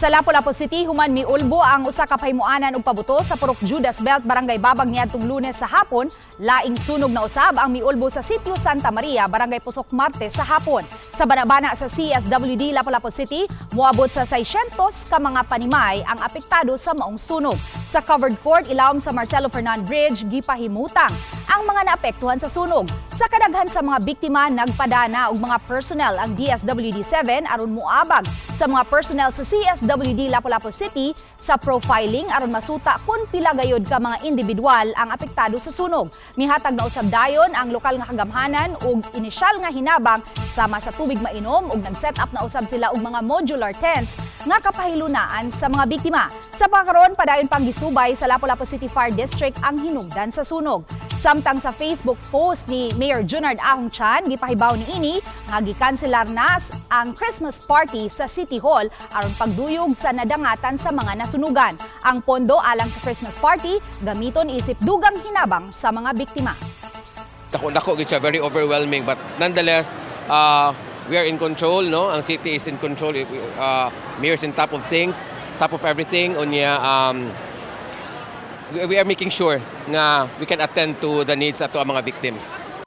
Sa Lapu-Lapu City, human miulbo ang usa ka pahimuanan og pabuto sa Purok Judas Belt, Barangay Babag niadtong Lunes sa hapon. Laing sunog na usab ang miulbo sa Sitio Santa Maria, Barangay Pusok, Martes sa hapon. Sa banabana sa CSWD Lapu-Lapu City, moabot sa 600 ka mga panimay ang apektado sa maong sunog. Sa covered court ilawom sa Marcelo Fernan Bridge, gipahimutang ang mga naapektuhan sa sunog. Sa kadaghan sa mga biktima, nagpadana og mga personnel ang DSWD 7 aron moabag sa mga personnel sa CSWD Lapu-Lapu City sa profiling aron masuta kung pila gayod ka mga individual ang apektado sa sunog. Mihatag na usab dayon ang lokal nga kagamhanan og inisyal nga hinabang sama sa tubig mainom ug nag-set up na usab sila og mga modular tents nga kapahilunaan sa mga biktima. Sa pagkaron, padayon pang gisubay sa Lapu-Lapu City Fire District ang hinugdan sa sunog. Samtang sa Facebook post ni Mayor Junard Ahong Chan, gipahibaw niini nga gikanselar na ang Christmas party sa City Hall aron pagduyog sa nadangatan sa mga nasunugan. Ang pondo alang sa Christmas party gamiton isip dugang hinabang sa mga biktima. Dako dako gyud siya, very overwhelming, but nonetheless, we are in control, no? Ang city is in control. Mayor's in top of things, top of everything. Unya we are making sure nga we can attend to the needs ato ang mga victims.